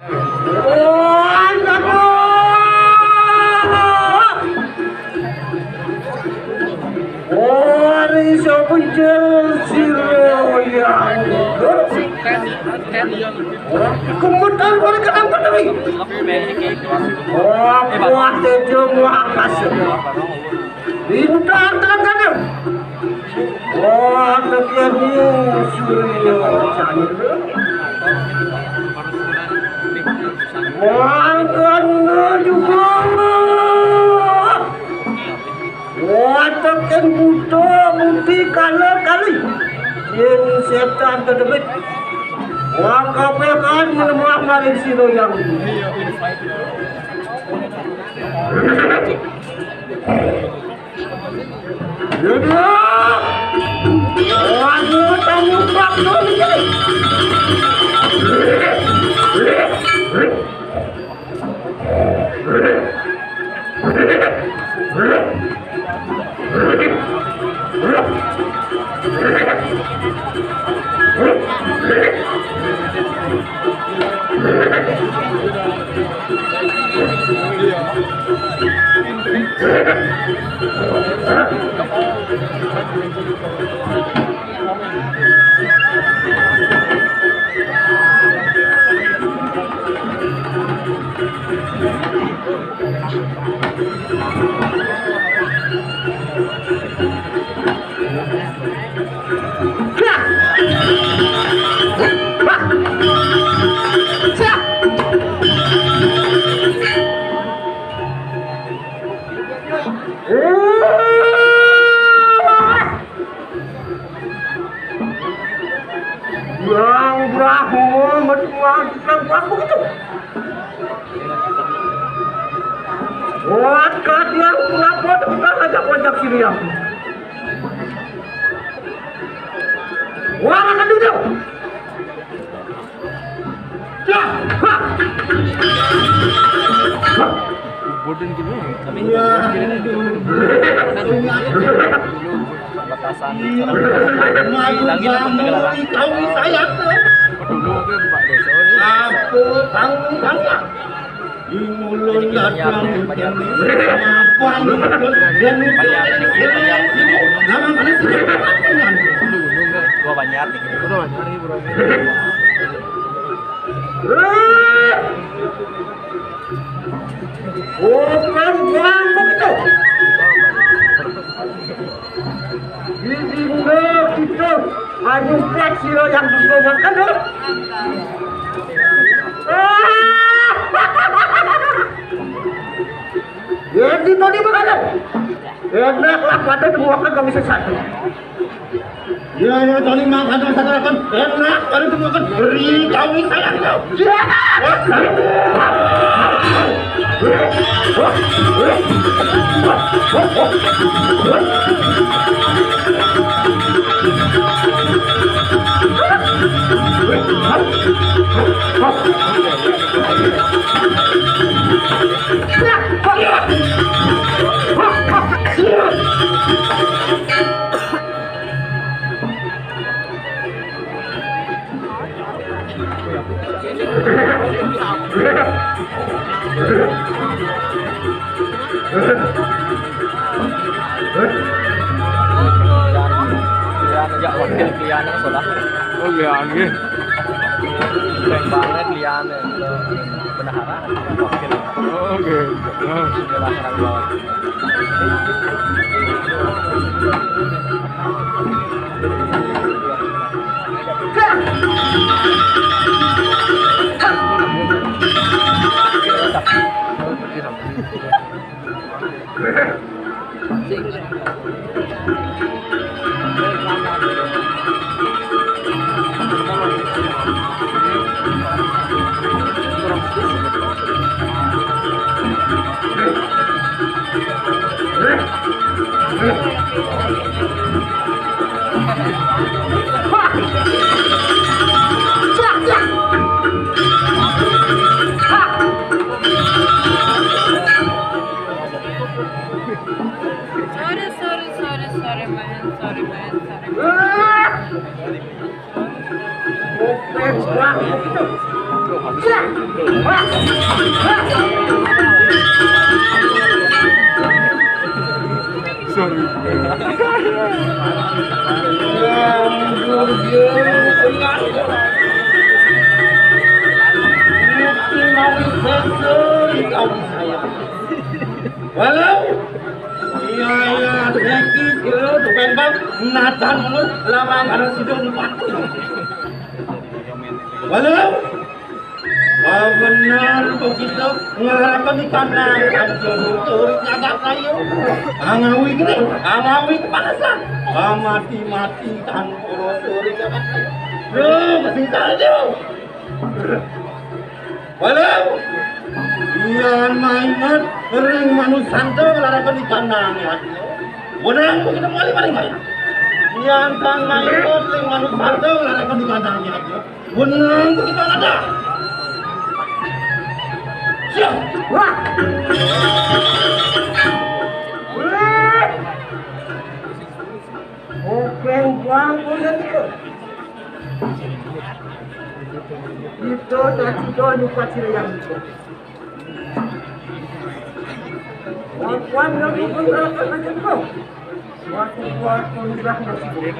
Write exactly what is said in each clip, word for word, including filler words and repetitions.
Wah, aduh. Wah, ini siapa yang siro ya? Kemudian mereka angkat lagi. Wah, kuat itu, wah, kasih. Bintang tangan. Wah, tekan surya cahaya. Wah, kan juga. Wah, tekan buta, buti, kala, kali. Yang setan terdebit. Wah, kapekan menemuak maring sino yang. Yang Brahma metuah tukang paku itu. Kuat kadian kenapa tukang ajak wajak sini aku. Wah, makan dulu. Ya, ha. Bodoh gitu. Tapi batasan langit apa segala langit. Tahu saya. Dulu ke Pak Desa. Apa tahu saya? Di mulut datang banyak. Apa lu? Dan banyak. Nama mana sih? Dua banyak. Dua banyak, bro. Bukan gua begitu. Di sini kita hanya buat sila yang digoyangkan, loh. Ah! Ya, di tadi begitu. Enak lah, pada dua kan kami sesat. Ya, ya, tadi makan satu kan enak, tadi semua kan beri kami sayang kau. Ya. Liane, ya, wakil Liane, saudara. Oh, Liane. Keren banget Liane. Bendahara, wakil. Oh, oke. Nah. Bendahara banget. Sorry, sorry, sorry, sorry, man. Sorry, man. Sorry, man. Sorry. Walau iya, iya, thank you, tuh, Bang. Nacan lu, lama karena situ empat. Walau Ah, bener begitu. Ngarepin di kanan, kan jodoh tuh kagak kayu. Angawi gede, angawi kepanasan. Ah, mati-mati kan, oh, suri kagak kayu. Lu masih tahu tuh. Walau iyan mainget ring manusan tuh ngarepin di kanan ya. Bener begitu, mali paling banyak. Iyan kan mainget ring manusan tuh ngarepin di kanan ya. Wenang begitu ada. Siap. Wah. Wah. Oke, bang, udah gitu. Itu tadi tuh lupa sila yang itu. Wan, wan, wan, wan, wan, wan, wan, wan. Waktu, waktu udah masih.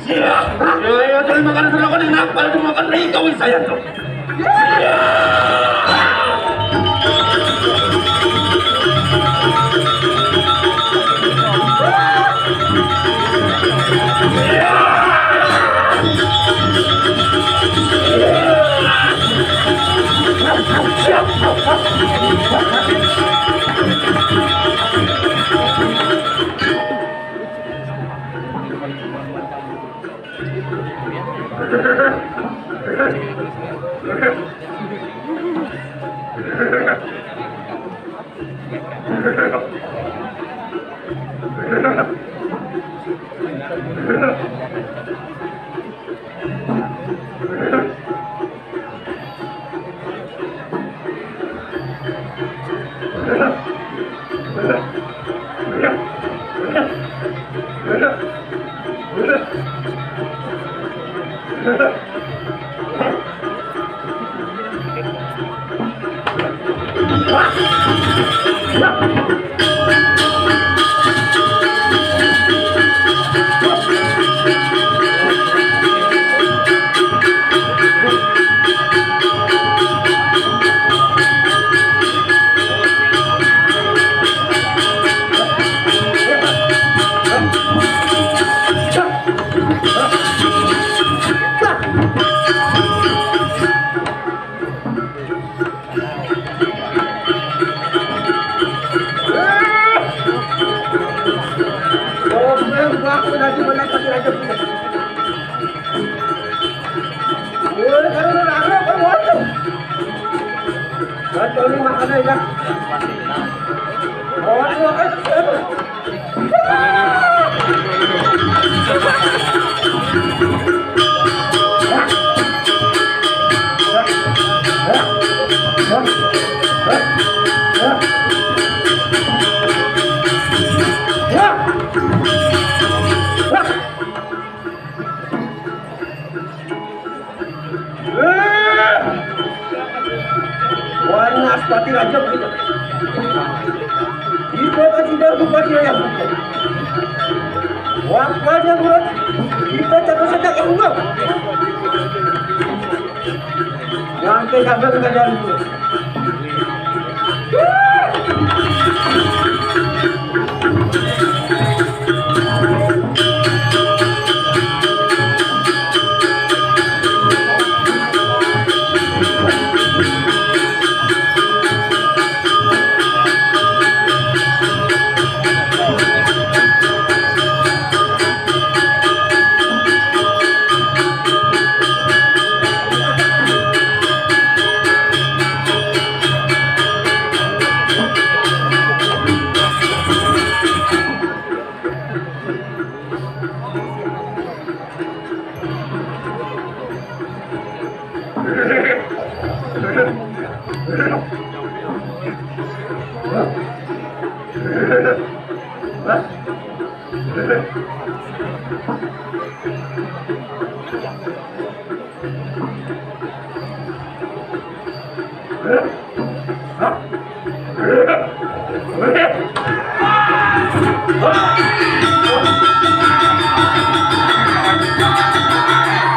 Siap. Yo, yo, tuh makan dulu, kan enak, kalau tuh makan nih, kawin saya tuh. Siap. Warna sepati aja gitu. Kita kasih dah buka dia yang buka. Waktu aja buat kita satu-satu yang enggak. Yang kita berkadang.